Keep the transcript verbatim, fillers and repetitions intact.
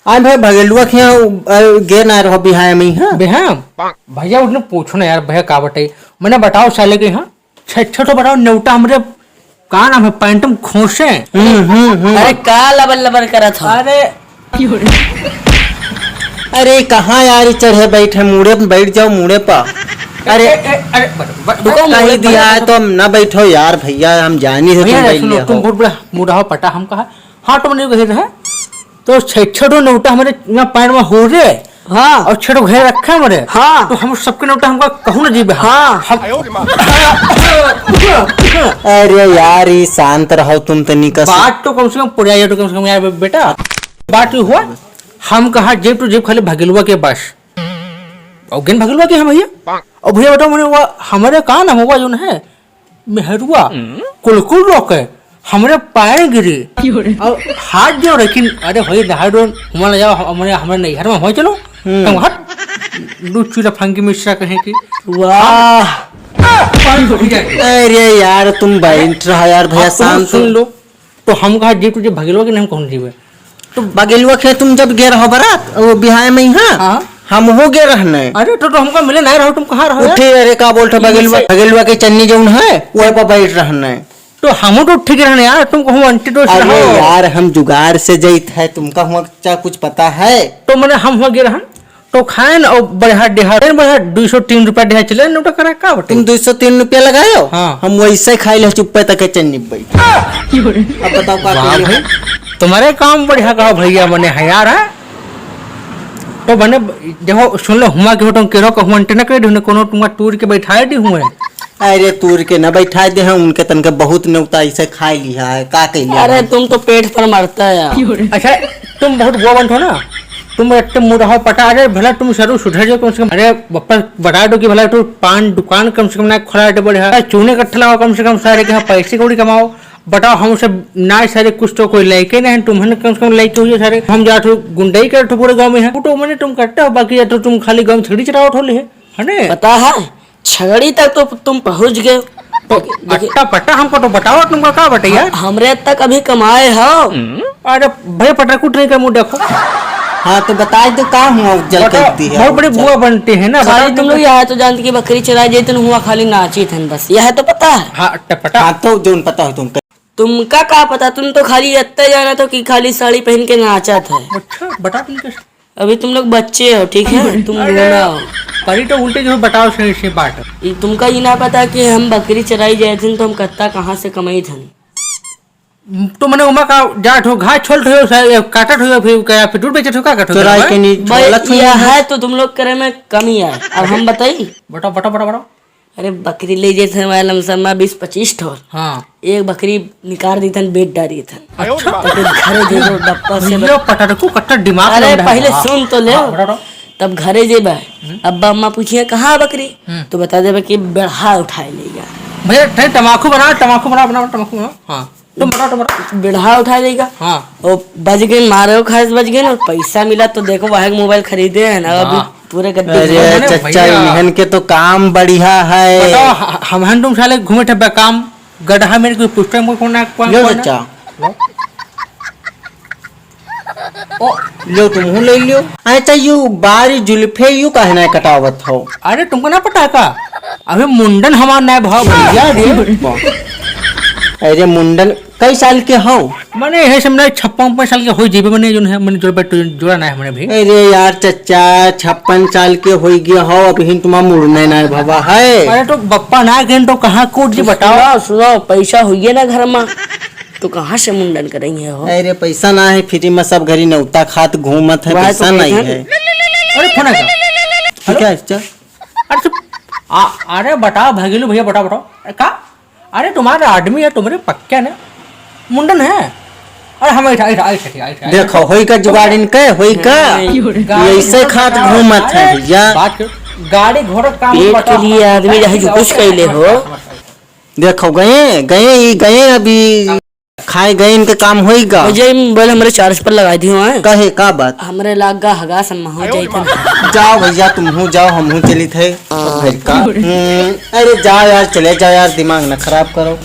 हाँ भाई, भगेलुआ के यहाँ, अ, गे ना रहो बिहाय में, हाँ? बिहाय? भैया, उठने पूछो ना यार, भैया का बटे? मने बताओ साले के यहाँ, छे, छे ठो बताओ, नेवटा हमरे, का नाम है, पैंट में खोसे। हम्म, हम्म, हम्म। अरे, का लबर लबर करत हो? अरे, अरे, कहाँ यार, ई चढ़े बैठे, मुड़े पे बैठ जाओ, मुड़े पर। अरे, ए, ए, अरे, ब-, ब-, रुको, कहीं मुड़े दिया पर है तो हम ना बैठो यार, भैया, हम जानी है भैया, तुम सुनो, बैठ ले तुम हो। बहुत बड़ा मुड़ा हो पटा, हम कहा, हाँ, तो मने कहे रहे, तो छे, छे ठो नेवटा हमरे यहाँ पैंट में हो रे। हाँ। और छे ठो घेर रखे हमरे। हाँ। तो हम सबके नेवटा हमका कहूँ ना जीबे। हाँ। हम अरे यार, ई शांत रहो तुम तनी कस। बात तो कम से कम पुराई तो कम से कम यार बे-, बेटा। बात ये हुआ, हम कहा जेब तो जेब खाली भगेलुआ के बस। और गेन भगेलुआ के हम भैया। और भैया बताओ मने वो हमरे का नाम हुआ जो है? मेहरुआ, हम्म? कुलकुल रोके, हमरे पाए गिरी। क्यों रे? और हाथ जो रखी, अरे भाई, नहा डोन, हुआ ना जाओ, हम-, हमरे, हमरे नैहर में हो, चलो। हम्म। तुम हट, दू चूल्हा फंकी मिश्रा कहे कि वाह। अरे यार, तुम बैठ रहा यार, भैया, अब तुम शांत सुन हो। लो। तो हम कहा, "जीव तुझे भगेलवा के नहीं, हम कहूँ जीवे।" तो भगेलवा के तुम जब गे रहो बरात, वो बिहाय में ही, हाँ? हाँ। हम हो गे रहने। अरे, तो, तो हमको मिले नहीं रहो, तुम कहाँ रहो यार? उठे, अरे, का बोलते, भगेलवा, भगेलवा के चन्नी जौन है, वही पर बैठ रहने। तो हम तो ठीक रहने यार, तुम कहूँ आंटी दोस्त अरे रहो। यार, हम जुगाड़ से जइत है, तुमका हुआ क्या कुछ पता है? तो मने हम हो गे रहन, तो खाएन और बढ़िया डेहा, बढ़िया दुई सौ तीन रुपया डेहा चले, नोटा करा का बटे? तुम दुई सौ तीन रुपया लगायो? हाँ। हम वैसे खाई ले चुप्पे तक के चन्नी बई। अब बताओ का वाह करिए? भाई, तुम्हारे काम बढ़िया कहो भैया, मने है यार, है? तो मने देखो, सुन लो, हुआ के हो तुम केरो कहूँ अंटे न करे, ढूंढे कोनो तुम टूर के बैठाए दी हुए। अरे, तूर के न बैठाए दे हैं, उनके तनके बहुत नेवता इसे खाए लिया है, का कह लिया अरे, है? तुम तो पेट पर मरता है यार। अच्छा, तुम बहुत वो बनत हो ना, तुम इतने मुरहा पटा, अरे, भला तुम सरू सुधर जाओ कम से कम। अरे, बप्पा, बता दो कि भला तू पान दुकान कम से कम ना खोला दे बढ़िया, चूने कट्ठा लाओ कम से कम, सारे के यहाँ पैसे कौड़ी कमाओ। बताओ, हम सब ना सारे कुछ तो कोई लेके नहीं, तुम है ना कम से कम लेके हो सारे। हम जात हो गुंडई करत हो पूरे गाँव में है, वो तो मने तुम करते हो, बाकी या तो तुम खाली गाँव में छेड़ी चरावत हो ले है, है ना? पता है? छगड़ी तक तो तुम पहुँच गए। तो देखिए, अट्टा पट्टा हमको तो बताओ, तुमका का बटे यार? ह-, हमरे तक अभी कमाए हो। अरे भैया, पटरकू ट्रेन का मुंह देखो। हाँ, तो बताए तो का हुआ जल बताओ, करती है बहुत बड़ी जल। बुआ बनती है ना, खाली बताओ तुम लोग तुमको। यह तो जानते कि बकरी चराए जैतन हुआ, खाली नाचित हन बस, यह तो पता है। हाँ, अट्टा पट्टा। हाँ, तो जोन पता हो तुमका। तुमका का पता, तुम तो खाली इतना जाना तो कि खाली साड़ी पहन के नाचत है। अच्छा, बता तुम कैसे? अभी तुम लोग बच्चे हो, ठीक है? तुम अरे, बूढ़ा हो। परी तो उल्टे जो बताओ सही, सही बात। ई तुमका ई ना पता कि हम बकरी चराई जाए थे तो हम कत्ता कहाँ से कमाई थन? तो मने उमा का जात हो, घास छोलत हो, सा-, ये काटत हो, फिर का, फिर दूध बेचत हो, का करत हो? चराई के नहीं भाई, छोलत हो यह ना। है तो तुम लोग करे में कमी है। अब हम बताई? बताओ, बताओ, बताओ, बताओ। अरे, बकरी ले जाए थे हमारे लमसम में बीस पच्चीस ठो। हाँ। एक बकरी निकाल दी थन, बेच डारी थन। अच्छा। तो फिर घरे जेबो डब्बा से भैया, पटरकू कट्टर दिमाग अरे, लग रहा है। पहले हाँ। सुन तो ले। हाँ, बता, बता। तब घरे जेबा। हम्म। अब्बा अम्मा पूछिए, "कहाँ है बकरी?" हम्म। तो बता देबा कि बेढ़ा उठाए लेगा। भैया, तनी तमाकू बना, तमाकू बना, बना, तमाकू बना। हाँ। तुम बताओ, तुम बताओ। बेढ़ा उठा देगा। हाँ। वो बज गए, मारे वो खाए से बज गए और पैसा मिला तो देखो, वहाँ के मोबाइल खरीदे हैं ना, अभी वाह। पूरे गड्ढे अरे में। अरे चच्चा, भैया। इन्हन के तो काम बढ़िया है। बताओ, ह-, हम हन तुम साले घूमे थे बेकाम, गड्ढा में कोई पूछते हमको कौन है, कौन, लो कौन है? चच्चा। लो। ओ, लो तुम हूँ ले लियो। अच्छा, यू बारी जुल्फे यू काहे ना कटावत हो? अरे तुमको ना पता है का? अबे मुंडन हमार ना भाव भैया रे। अरे मुंडन कई साल के हो? मने यही से मने छप्पन पैंसठ साल के हो जीबे, मने जोन है, मने जोड़ा बैठ-, जोड़ा ना है मने भी। अरे यार चच्चा, छप्पन साल के हो गया हो, अभी तुम्हारा मुड़ने ना भवा है। अरे तो बप्पा ना गए तो कहाँ कूद जी बताओ? सुनो, सुनो, पैसा होइए ना घर में, तो कहाँ से मुंडन करेंगे हो? अरे पैसा ना है, फ्री में सब घरी नौता खात घूमत है, वह तो पैसा नहीं है। अरे फोन आ गया। ठीक है, चल। अरे चुप। आ, अरे बताओ भगेलू भैया, बताओ, बताओ। अरे का? अरे तुम्हारा आदमी है, तुम्हारे पक्के ने मुंडन है। अरे हम ऐसा, ऐसा, ऐसा, ऐसा, ऐसा। देखो, होई का जुगाड़ इनके, होई का? नहीं। ये ऐसे खात घूमत है अरे, भैया। बात करो, गाड़ी घोड़ा काम पेट के बताओ। लिए आदमी चाहे जो कुछ कैले हो। देखो, गए, गए, ई गए अभी। खाए गए, इनके काम होई गा। भैया, ये मोबाइल हमरे चार्ज पर लगाई दी हुआ है। कहे, का बात? हमरे लाग गा हगा सन्ना हो जाई था। जाओ भैया, तुम हूँ जाओ, हम हूँ चली थे। हाँ। घर का। हम्म, अरे जाओ यार, चले जाओ यार, दिमाग ना खराब करो।